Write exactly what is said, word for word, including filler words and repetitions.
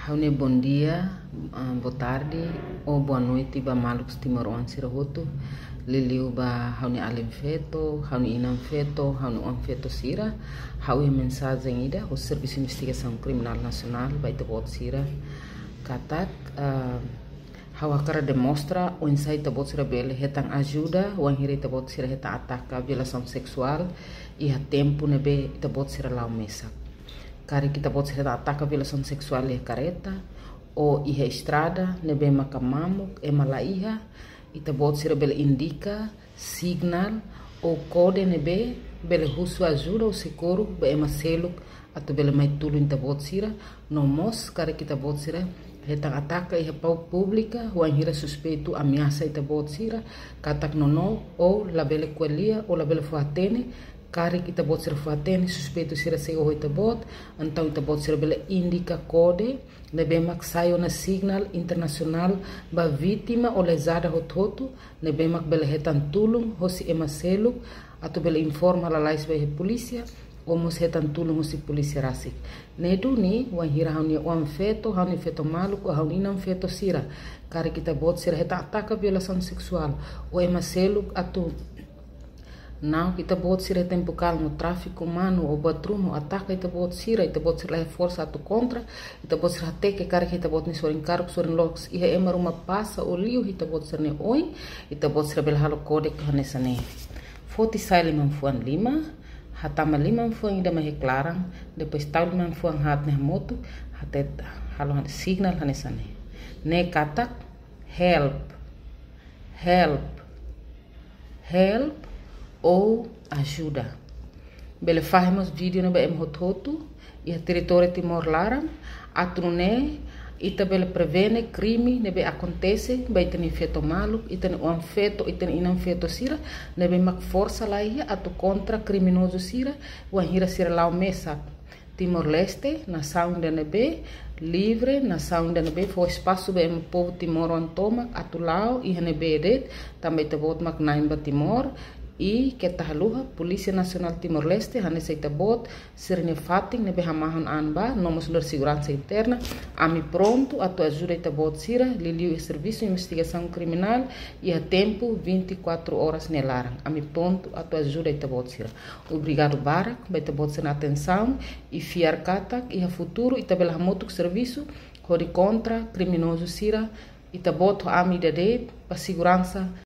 Ha'u-nia bondia, ah, botarde, ou bonoite ba maluk timoroan sira hotu. Liuliu ba ha'u-nia alin-feto, ha'u-nia inan-feto, ha'u-nia oan-feto sira. Ha'u iha mensajen ida hosi Servisu Investigasaun Kriminál Nasionál ba ita-boot sira. Katak, ah, ha'u hakarak demonstra oinsá ita-boot sira bele hetan ajuda, wainhira ita-boot sira hetan ataka violasaun seksuál, iha tempu ne'ebé ita-boot sira la'o mesak. Karik ita-boot sira hetan ataka violasaun seksuál iha karreta, ou iha estrada, ne'ebé maka mamuk, ema la iha, ita-boot sira bele indika signál ou kode ne'ebé bele husu ajuda ou sokorru ba ema seluk atu bele mai tulun ita-boot sira. No mós, karik ita-boot sira hetan ataka iha pau públika, wainhira suspeitu ameasa ita-boot sira, katak nonook ou labele ko'alia ou labele fó-hatene, karik ita-boot sira fó-hatene suspeitu sira sei oho ita-boot, entaun ita-boot sira bele indika kode ne'ebé mak sai ona signál internasionál ba vítima ou lezada hotu-hotu, ne'ebé mak bele hetan tulun hosi ema seluk atu bele informa lalais ba iha polísia, ou mós hetan tulun hosi polísia rasik. Ne'e duni, wainhira ha'u-nia oan-feto, ha'u-nia feto maluk, ou ha'u-nia inan-feto sira, karik ita-boot sira hetan ataka violasaun seksuál, ou ema seluk atu na'ok ita-boot sira tempu kalan, ou tráfiku umanu, ou buat ruma, ou ataka ita-boot sira, ita-boot sira la iha forsa atu kontra, ita-boot sira hateke karik ita-boot nia sorin-karuk, sorin-loos, iha ema ruma pasa ou liu ita-boot sira-nia oin, ita-boot sira bele halo kode hanesan ne'e. Foti sai liman-fuan lima, hatama liman-fuan ida mai iha klaran, depois tau liman-fuan haat nia hamutuk, hatete, halo han-, signál hanesan ne'e. Ne'e katak, help, help, help ou ajuda. Bele fahe mós vídeo ne'e ba ema hotu-hotu iha territóriu Timor laran, atu nune'e ita bele prevene krime ne'ebé akontese ba ita-nia feto maluk, ita-nia oan-feto, ita-nia inan-feto sira, ne'ebé mak forsa la iha atu kontra kriminozu sira, wainhira sira la'o mesak. Timor-Leste, nasaun ida ne'ebé livre, nasaun ida ne'ebé fó espasu ba ema povu timoroan tomak atu la'o iha ne'ebé de'it, tanba ita-boot mak na'in ba Timor, i keta haluha, Polísia Nasionál Timor-Leste, hanesan ita-boot sira-nia fatin ne'ebé hamahon an ba, no mós nu'udar seguransa interna, ami prontu atu ajuda ita-boot sira, liuliu iha Servisu Investigasaun Kriminál, iha tempu vinte e quatro horas nia laran, ami prontu atu ajuda ita-boot sira. Obrigadu barak ba ita-boot sira-nia atensaun, i fiar katak iha futuru ita bele hamutuk servisu hodi kontra kriminozu sira, ita-boot ho ami ida de'it, ba seguransa